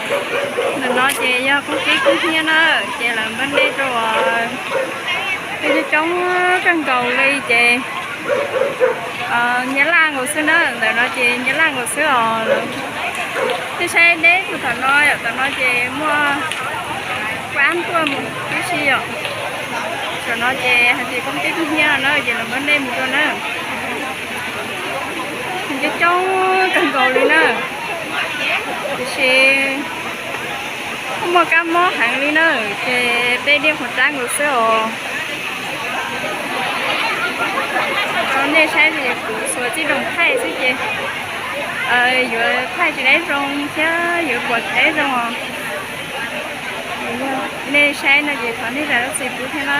Ntawm no ces yog koob tib koob hnyiab na, ces lawv npaj dej rau coob coob kawg nkaus li ces nyab laj nkaus xwb na, ntawm no ces nyab laj nkaus xwb os. Nej saib deb puag tom no yom, tom no ces muaj kab tuaj mus tib si yom. Tom no ces hais tias koob tib koob hnyiab no na ces lawv npaj dej mus rau na. Coob coob kawg nkaus li na, tiam sis muaj kab mob heev li na, ces dej dej qhuav rab nkaus xwb os. Rau nej saib ces kuv xuas tib zoo thaij xwb ces yuav thaij tsis deb zoo thiab yuav puas tsis deb zoo os. Nej saib no ces thov nej zam lub txim pub thiab na.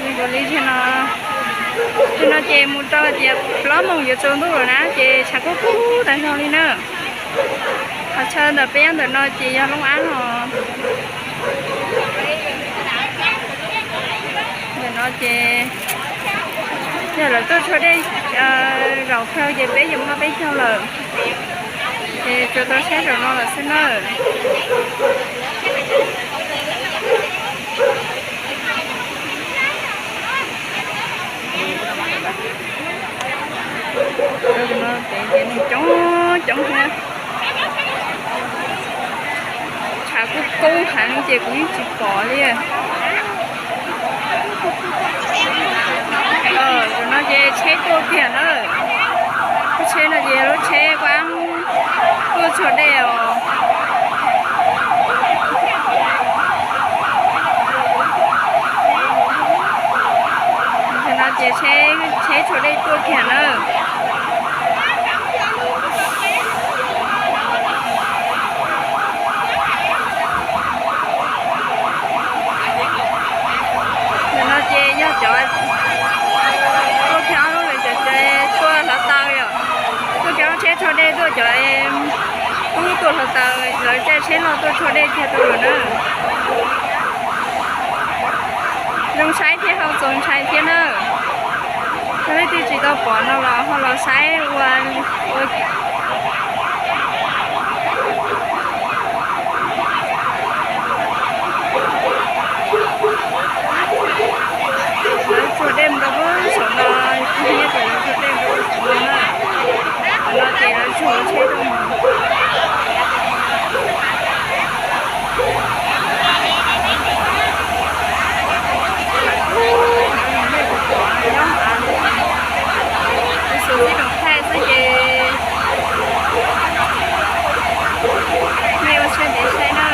Nkaus li no, no ces mus rau tias plaub moos yuav tsaus ntuj lawm na ces tshav kub kub tag zog li na. Qhov chaw ntawm peb nyob ntawm no ces yog Looj Ab no. Ntawm no ces yog lawv tuaj tshuab dej zaum kawg ces peb yuav muaj peb caug lawm. Ces tsuas tau saib zaum no lawm xwb na. Coob coob thiab. Tshav kub kub heev ces kuv yeej tsis pom li. Zaum no ces tsheb tuaj kiag na. Lub tsheb no ces lub tsheb kuab tuaj tshuab dej os. Zaum no ces tsheb tshuab dej tuaj kiag na. Ntawm no ces yog cov tuaj kiag ob lub lawv cov tuaj hluav taws yom. Tuaj kiag ob tsheb tshuab dej tuaj cov tub tuaj hluav taws lawv caij tsheb loj tuaj tshuab dej kiag rau lawm na. Zoo saib thiab ho txaus ntshai thiab na. Yog leej twg tsis tau pom no los ho los saib ua, ua Lawv tshuab dej mus rau pem saum no, kuv hnov tias lawv tshuab dej mus rau pem saum no na. Qhov no ces lawv tshuab tsheb rau mus. Kuv xuas tib koom thaij xwb ces nej ua siab ntev saib na.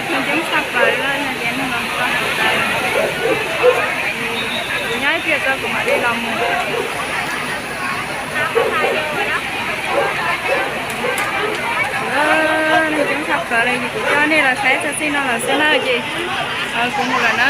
Neeg coob tshaj plaws li, yog tias neeg los mus txog hauv lawm, kuv nyob ib pliag tso kuv mam li los mus. Neeg coob tshaj plaws li, kuv coj nej los saib txog txij no lawm xwb na, ces kuv mus lawm na.